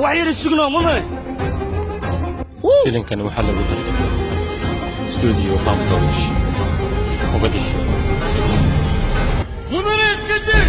Wax yar isugno mudane. Filimkan waxaa lagu tarjumay studio Farmproch, Mogadishu. Mudane iska jir.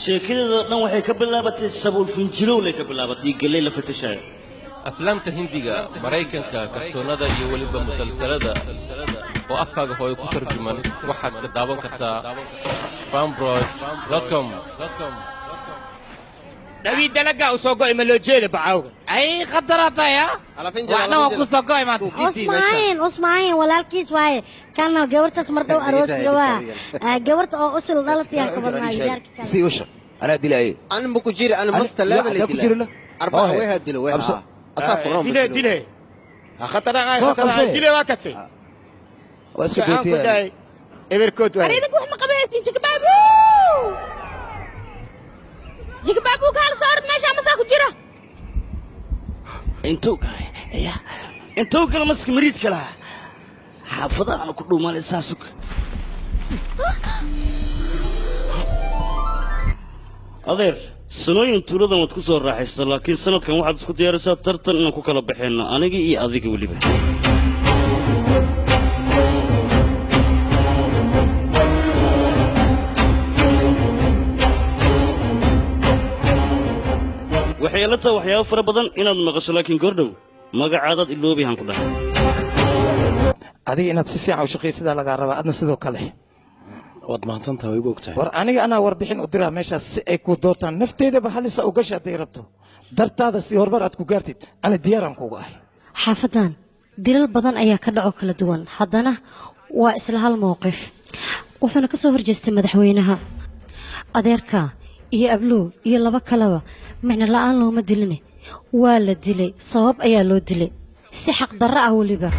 Sheekadooda dhan waxay ka bilaabatay sabuul finjilowlay ka bilaabatay iyo galley la fatashayo. Aflaamta Hindiga, Maraykanka, kartoonada iyo weliba musalsalada oo afkaaga hooyo ku tarjuman waxaad ka daawan kartaa farmproj.com. Dhawii dalaga u soo go'ay ma loo jeeda bacawga. Ay khadarataya. Waxna waa ku soo go'ay maanta. Usmaan, Usmaan walaalkiis waaye. Kana gabartaas mar dhow aroos gawaa. Gabarta oo usul dhalatay ka badnaa yaarka kale. Si usha. Ana dilay. Ana ma ku jira, ana mastalaada la dilay. Arbaca way hadilo way. Asaab ku roon. Dilay dilay. Khataraha khataraha dilay waa kasay. Waa iska gootiyay. Eberkood waay. Ariga wax ma qabaysin jikbaabu. Jikbaabu kaal saar meesha masaa ku jira. Intuu ya intuu kala maska mariid kala xaafadaha aan ku dhuumanaysaa sug. Adeer sanooyin tuuladan waad ku soo raaxaysaa, laakiin sanadkan waxaad isku diyaarisaa tartan inaan ku kala baxayno aniga iyo adiga weliba. Waxay la tahay waxyaabo fara badan inaad maqasho, laakiin goordhow magacaadaad iloobi han ku dhahay. Adiga inaad si fiican u shaqaysadaa lagaa rabaa, adna sidoo kale. Waad mahadsantahay, way igu ogtahay. War aniga anaa warbixin u diraa meeshaas si ay ku doortaan nafteedaba halisa u gasha hadday rabto. Dartaada si horumar aad ku gaartid, ana diyaaraan kuuga ahay. Xaafadan dilal badan ayaa ka dhaco kala duwan, haddana waa isla hal mowqif. Wuxuuna ka soo horjeestay madaxweynaha. Adeerka iyo abluw iyo laba kaleba micno la'aan looma diline, waa la dilay, sabab ayaa loo dilay si xaq darro ah weliba.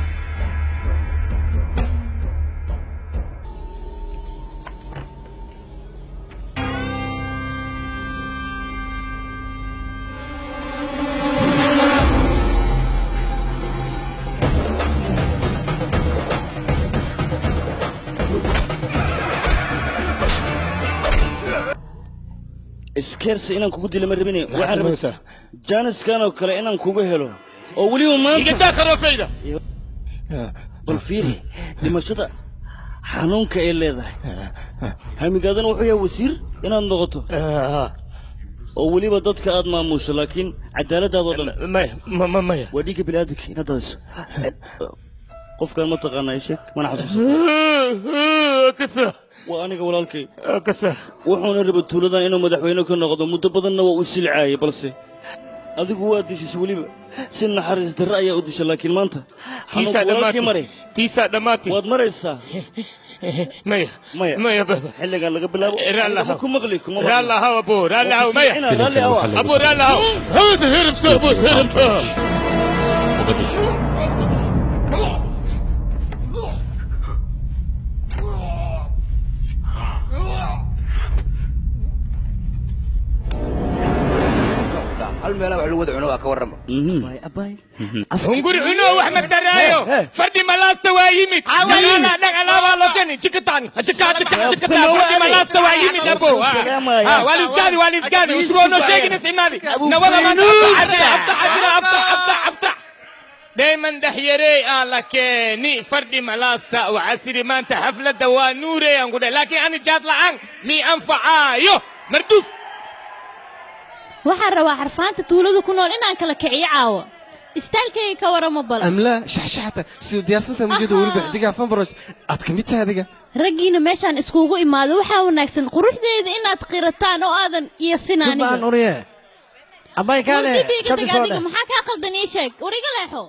Iskeersi inaan kugu dilo ma rabine, waxaan rabay jaaniskan oo kale inaan kugu helo oo weliba maanta. Iga daa kharafayda. Bal fiiri dhimashada xanuunka ay leedahay. Hamigaadana wuxuu yahay wasiir inaad noqoto oo weliba dadka aad maamusho, laakiin cadaaladaadoo dhan maya maya waa dhiigga bini'aadamka inaad daadiso. Qofkan ma taqaanaa sheeg, mana xasuusto. Kasa waa aniga walaalkay. Kasa wuxuuna rabay tuuladan inuu madaxweyne ka noqdo, muddo badanna waa u silcaayay, balse adigu waa dishay weliba si naxariis darro ayaa u dishay, laakiin maanta tiisaa walaalkii maray. Tiisaa dhammaatay. Waad maraysaa. Maya maya maya baba. Xilligan laga bilaabo raalli ku maqli kuma maqli. Raalli ahaw abu, raalli ahaw maya. Raalli ahaw abu, raalli ahaw. Hawd hirib soo abu hirib. Mogadishu. Hal meel wax lagu wada cuno waa ka warrama. Hunguri cuno wax ma daraayo. Fardi malaasta waa yimid. Shaqaalaha dhan alaabaa loo keenay. Jikitaan, jika jika jikitaan. Fardi malaasta waa yimid abo. Waa liskaadi, waa liskaadi. Usugoo noo sheegin is imaadi. Nawada maanta aftax aftax aftax aftax aftax. دايما دحيري الله كيني فردي ملاستا وعسيري ما انت حفلة دوا نوري انقول، لكن انا جات لعن مي انفعايو مردوف. Waxaan rabaa xarfaanta tuulada ku nool inaan kala kiciyo caawa. Istaalkayga ka waramo bal. Amla shaxshaxta si diyaarsanta mujida weliba xidiga Fanbroch aad ka mid tahay adiga. Raggiina meeshaan iskugu imaado waxaa wanaagsan quruxdeeda inaad qirataan oo aadan iyasin aniga. Subaan uriye. Abay kaale. Wardibiga tag adiga, maxaa kaa qaldan ii sheeg? War iga leexo.